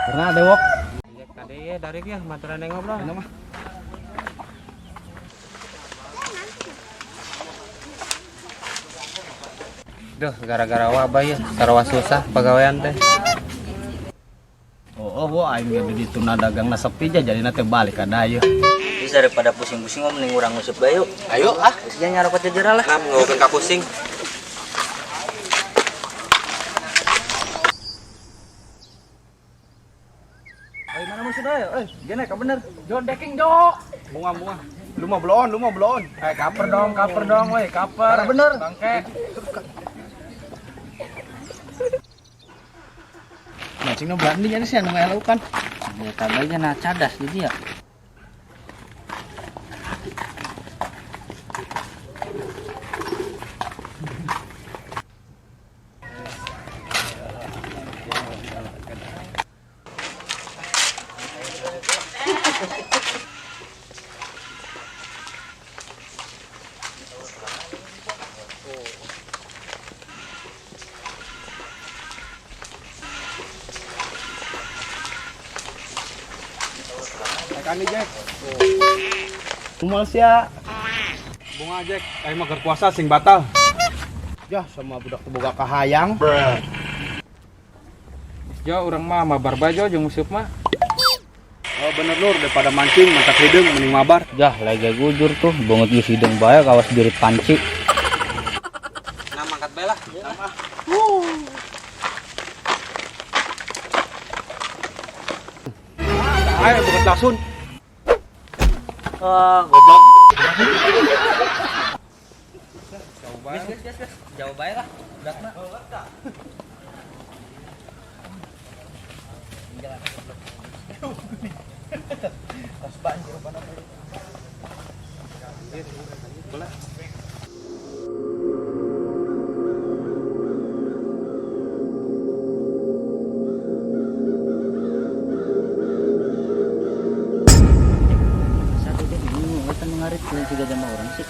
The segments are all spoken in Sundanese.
Karena ada wok. Tadi ya dari ya maturan yang ngobrol. Mana mah? Duh, gara-gara wabah ya, sarua susah pegawaian teh. Oh, oh, aing ge di ditu dagang sepi ja jadina teh balik ka dieu. Terus daripada pusing-pusing mah mending urang nguseup bae yuk. Ayo ah. Geus nya nyarokot jejera lah. Nah, ngeukeun ka pusing. Ayo mana musuh deh? Eh, gini ka bener. Jo deking jo. Bunga-bunga. Lu mau bloon, lu mau bloon. Eh, cover dong, woi, cover. Bener. Bangke. Mancingnya berani nya sih anu ngayalukan. Ya tabainya nah cadas jadi ya. Kami Jack. Kumal sia. Bunga Jack, aing mah keur puasa sing batal. Yah, sama budak teu boga kahayang. Jo urang mah mabar bae jo jeung musuh mah. Oh bener Nur, daripada mancing mantak hideung mending mabar. Jah, lagi gujur tuh, banget geus hideung bae kawas jurit panci. Nah, mangkat bae lah. Ayo buket lasun. Ah, goblok. Geus, geus, geus. Jauh bae lah. Budak mah. Satu deh, ini kan ngarit juga sama orang sih.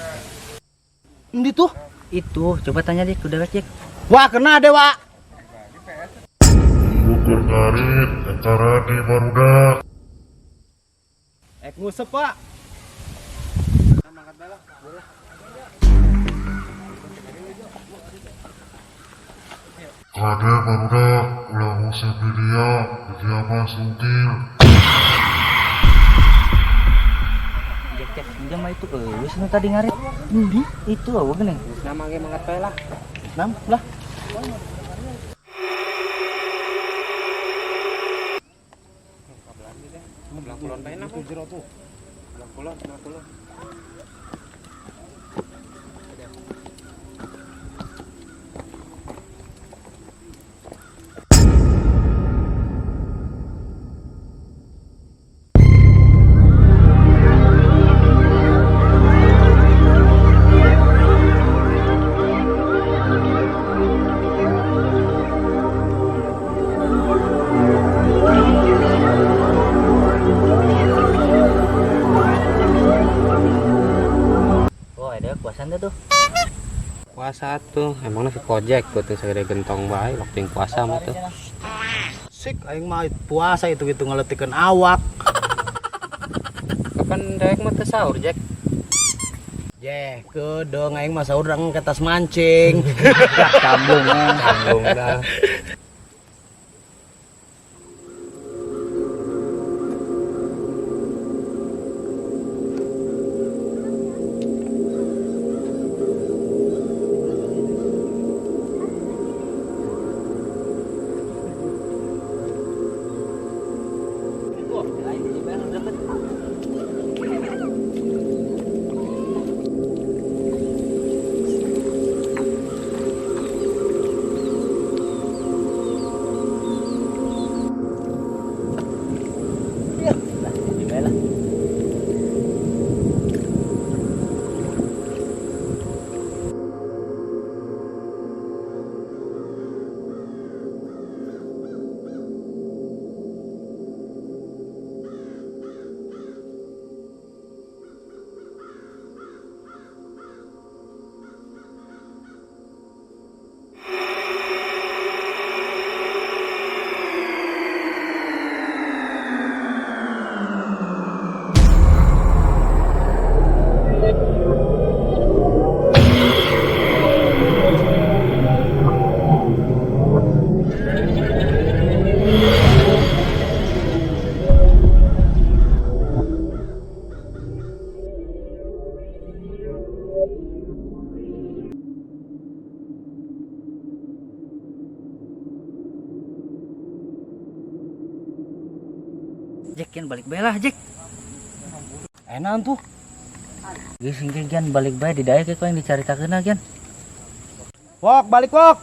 Endi tuh? Itu, coba tanya deh, udah cek. Wah, kena deh, Wak. Ukur ngarit, antara di barudak. Ek ngusep, Pak. Kade barudak, ulah ngusep di dia, di dia mah sugil. Cek, cek, enggak mah itu wis nu tadi ngarit. Endi? Itu apa geuning? Nah, mangke mangkat bae lah. Nam, lah. Belah kulon bae nah. Belah kulon, belah kulon. Oh, ada puasa tuh. Puasa tuh, emangnya si Kojek tuh segede gentong bae waktu yang puasa mah tuh. Sik aing mah puasa itu gitu ngaletikeun awak. Kapan daek mah teu sahur, Jack? Jeh, kedeung aing mah sahur urang ke tas mancing. Cambung ah. Cambung dah. Jack kian balik bae lah, Jack. Enak tuh. Geus engke kian balik bae di daek ku yang dicaritakeun kian. Wok, balik wok.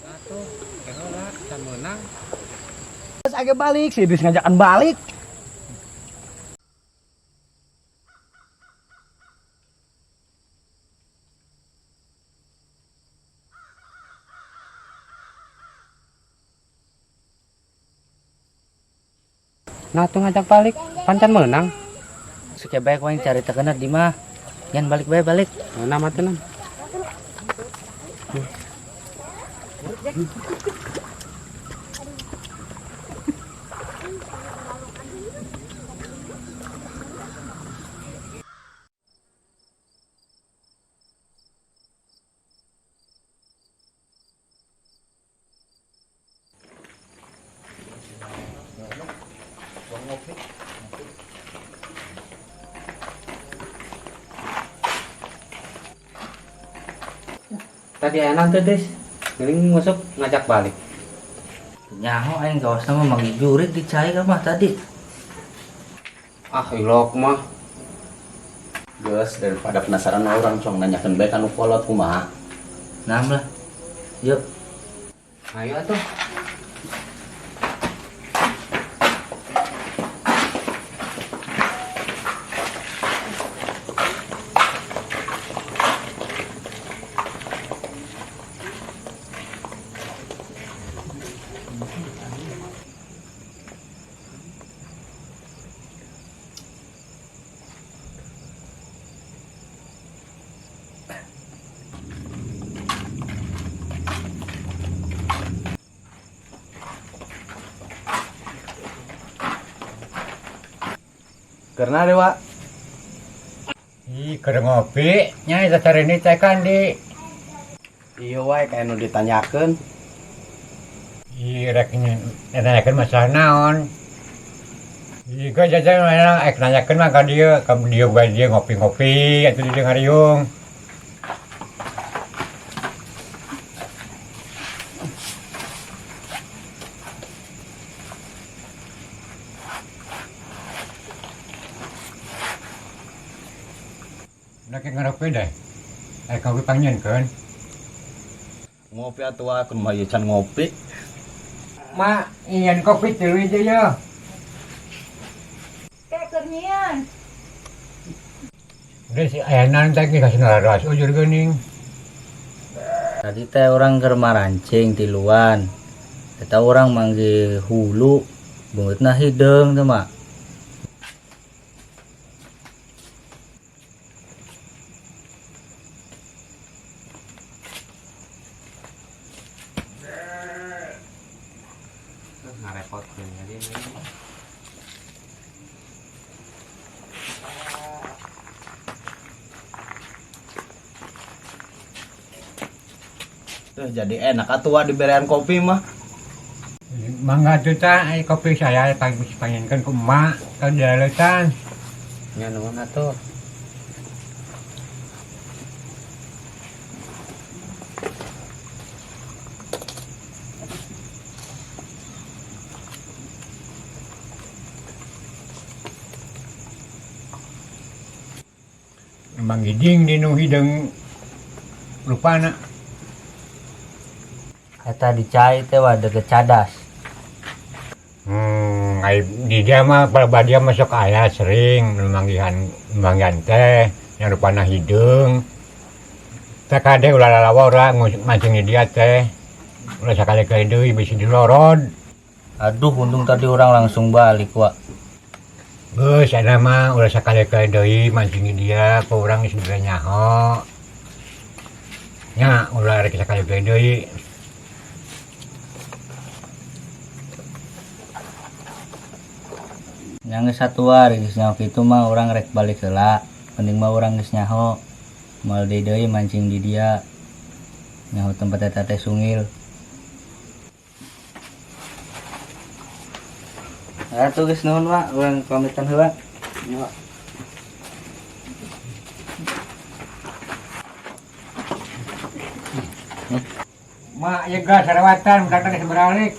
Atuh, heula can meunang. Terus agak balik, si Idris ngajakan balik. Nah tuh ngajak balik, pancan meunang. Suka bae ku yang caritakeun di mah. Kian balik bae balik. Meunang mah teu. Tadi enak tuh, Des. Mending masuk ngajak balik. Nyaho aing kaosna mah manggih jurig di cai ka mah tadi. Ah, ilok mah. Geus daripada penasaran orang cong nanyakeun bae ka nu kolot kumaha. Nah lah. Yuk. Ayo atuh. Karena dewa. Ih, keur ngopi, nya sacar ini teh kan di. Iya wae kayak nu ditanyakeun. Ih, rek nanyakeun masalah naon. Ih, gua jajan mana rek nanyakeun mah ka dieu, ka dieu bae dieu ngopi-ngopi atuh di dieu ngariung. Nak ngopi deh. Kopi pangnyeunkeun. Ngopi atuh aku mah ieu can ngopi. Ma, ian kopi tilu hiji ye. Kayak keur nyian. Udah si aya naon teh geus nararas ujur geuning. Tadi teh orang keur marancing tiluan. Eta orang manggih hulu beungeutna hideung teh mah. Ngarepotkeun jadi ini. Tuh jadi enak atuh wa diberean kopi mah. Mangga tuh ta, kopi saya panginkeun ku emak ka dialeutan. Nya nuhun atuh. Mang gijing di nu hideung rupana. Eta di cai teh wah deket cadas. Ai di dia mah pada dia masuk aya sering manggihan teh yang rupana hideung. Teh kade ulah lalawa urang mancing di dia teh. Ulah sakali-kali deui bisi dilorod. Aduh, untung tadi orang langsung balik, Wak. Geus eta mah ulah sakali-kali deui mancing di dia ku urang geus bere nyaho. Nya ulah rek sakali-kali deui. Nya geus satuar geus nyaho kitu mah urang rek balik heula. Mending mah urang geus nyaho. Moal deui deui mancing di dia. Nyaho tempat eta teh sungil. Atuh geus nuhun, Wak. Urang pamitan heula. Nya, Wak. Mak, ya gas sarawatan, datang geus beralik.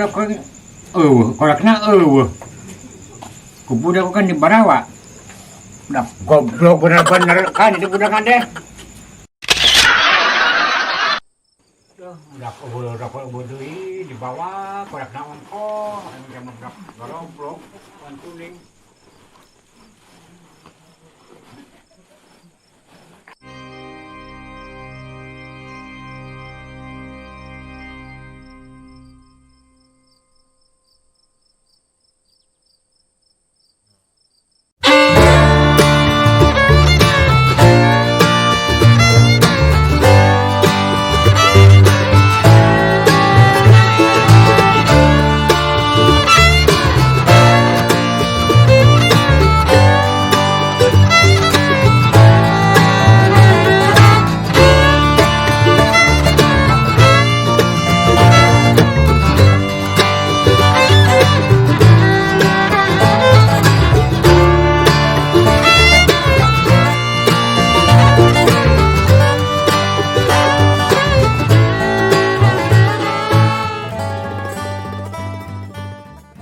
budak kan eueuh, kolakna eueuh. Ku budak kan dibarawa. Budak goblok bener-bener kan itu budak kan deh. Budak eueuh rokok eueuh deui dibawa kolakna ongkoh, anu zaman budak goblok, kuning.